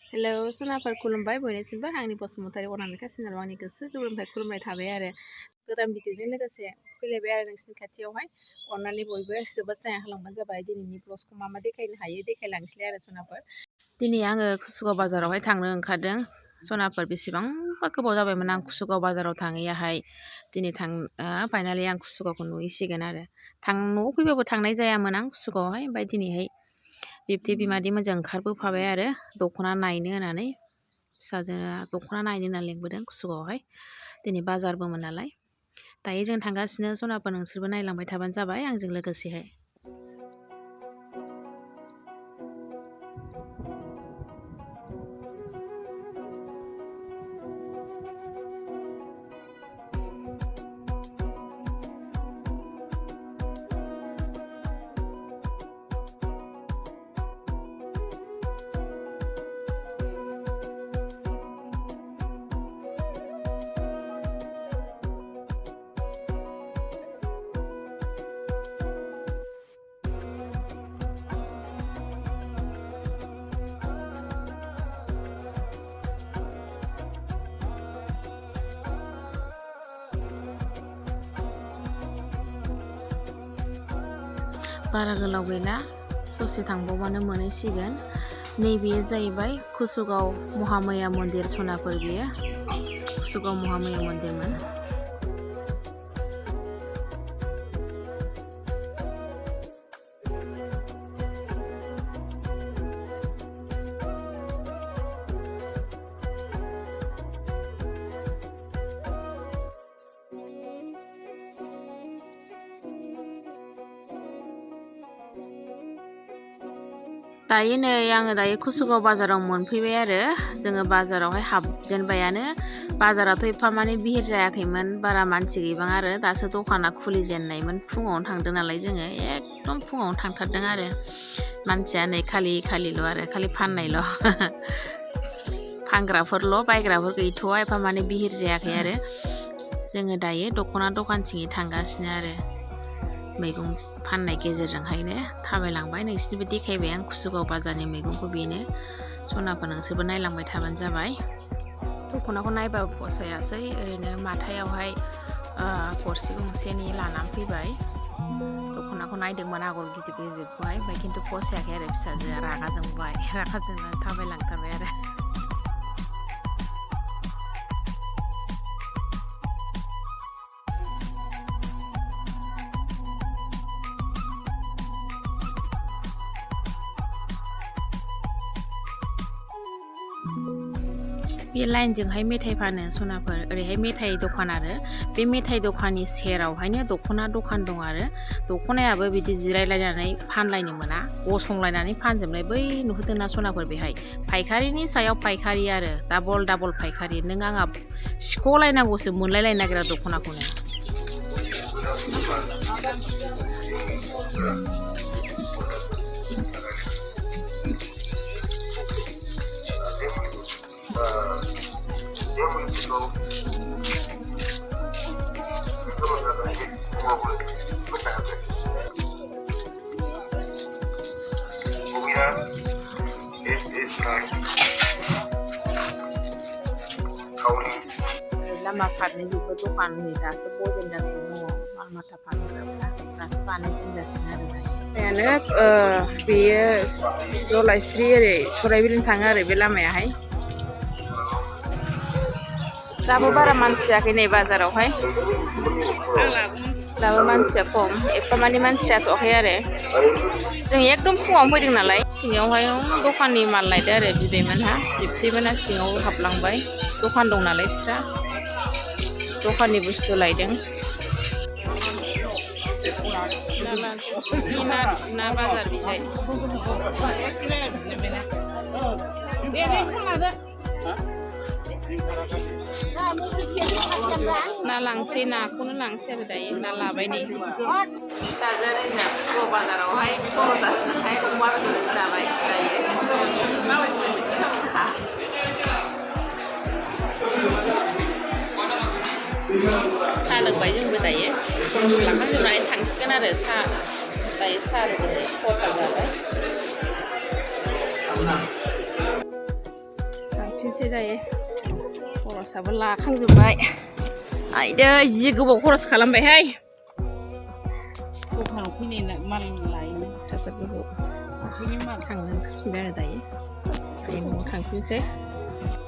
hello सनाफोर खुलुमबाय बयनिसिमबो आंनि बसुमतारी अनामिका चेनेलाव आंनि गोसो गोरबोनिफ्राय खुलुमनाय थाबाय आरो गोदान भिडिअजों लोगोसे फैलायबाय आरो नोंसिनि खाथियावहाय अननानै बयबो जोबोद साया होलांबानो जाबाय दिनैनि ब्लगखौ मा देखायनो हायो देखायलांसै आरो सनाफोर दिनै आङो कुसुगाव बाजारावहाय थांनो ओंखारदों सनाफोर बेसेबांबा गोबाव जाबायमोन आं कुसुगाव बाजाराव थाङैयाहाय दिनै फाइनालि आं कुसुगावखौ नुहैसिगोन आरो न'आव फैबाबो थांनाय जायामोन आं कुसुगावहाय ओमफ्राय दिनैहाय बिब्दि बिमादैमोनजों ओंखारबोफाबाय आरो दख'ना नायनो होननानै फिसाजोआ दख'ना नायनो होनना लिंबोदों कुसुगावहाय दिनै बाजारबोमोन नालाय दायो जों थांगासिनो सनाफोर नोंसोरबो नायलांबाय थाबानो जाबाय आंजों लोगोसेहाय बारा गोलाव गैला ससे थांबावबानो मोनहैसिगोन नैबेयो जाहैबाय कुसुगाव महामाया मन्दिर सनाफोर बियो कुसुगाव महामाया मन्दिरमोन दायो नै आङो दायो कुसुगाव बाजाराव मोनफैबाय आरो जोङो बाजारावहाय हाबजेनबायानो बाजाराथ' एफामाने बिहिर जायाखैमोन बारा मानसि गैबाङा आरो दासो दखाना खुलिजेननायमोन फुङावनो थांदों नालाय जोङो एकदम फुङावनो थांथारदों आरो मानसिया नै खालिल' आरो खालि फाननायल' फानग्राफोरल' बायग्राफोर गैथ'वा एफामाने बिहिर जायाखै आरो जोङो दायो दख'ना दखानथिं थांगासिनो आरो मैगं फाननाय गेजेरजोंहायनो थाबायलांबाय नोंसिनिबो देखायबाय आं कुसुगाव बाजारनि मैगंखौ बेनो सनाफोर नोंसोरबो नायलांबाय थाबानो जाबाय दख'नाखौ नायबाबो फसायासै ओरैनो माथायावहाय गरसे गंसेनि लानानै फैबाय दख'नाखौ नायदोंमोन आगर गिदिर गिदिरखौहाय ओमफ्राय खिन्थु फसायाखै आरो फिसाजोआ रागा जोंनानै थाबायलांथारबाय आरो बे लाइनजोंहाय मेथाइ फानो सनाफोर ओरैहाय मेथाइ दखान आरो बे मेथाइ दखाननि सेरावहायनो दख'ना दखान दं आरो दख'नायाबो बिदि जिरायलायनानै फानलायनो मोना गसंलायनानै फानजोबनाय बै नुहुरदोंना सनाफोर बेहाय फायखारिनि सायाव फायखारि आरो डाबल फायखारि नों आंहा सिख'लायनांगौसो मोनलायलायनो नागिरा दख'नाखौनो लामा फारनैजोंबो दखान नै दासो बजेनगासिनो दङ माल माथा फानग्राफ्रा दासो बानायजेनगासिनो आरो दायो बेयो जलायस्रि ओरै सराइबिलजों थाङो आरो बे लामायाहाय दाबो बारा मानसि जायाखै नै बाजारावहाय दाबो मानसिया खम एफामानि मानसि जाथ'वाखै आरो जों एकदम फुङावनो फैदों नालाय सिङावहाय दखाननि माल लायदो आरो बिबैमोनहा बिबथैमोनहा सिङाव हाबलांबाय दखान दं नालाय बिस्रा दखाननि बुस्थु लायदों ना बाजार बिजाय ना लांसै नाखौनो लांसै आरो दायो ना लाबाय नै फिसाजोआ जोंना कुसुगाव बाजारावहाय पर'थाजोंहाय अमा बेदर जाबाय दायो माबायदि साहा लोंबाय जोंबो दायो लाखांजोबनानै थांसिगोन आरो दायो साहा लोंबाय पर'था जाबाय थांफिनसै दायो खरसाबो लाखांजोब्बाय आइदै जि गोबाव खरस खालामबायहाय दखानाव फैनाय माल लायनो हाजार गोबाव हाथायनि माल थांनो ओंखारफिनबाय आरो दायो न'आव थांफिनसै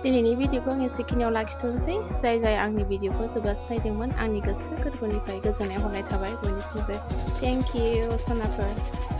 दिनैनि भिडिअखौ आं एसेखिनियाव लाखिथ'नोसै जाय आंनि भिडिअखौ जोबजासे नायदोंमोन आंनि गोसो गोरबोनिफ्राय गोजोननाय हरनाय थाबाय बयनिसिमबो थेंक इउ सनाफोर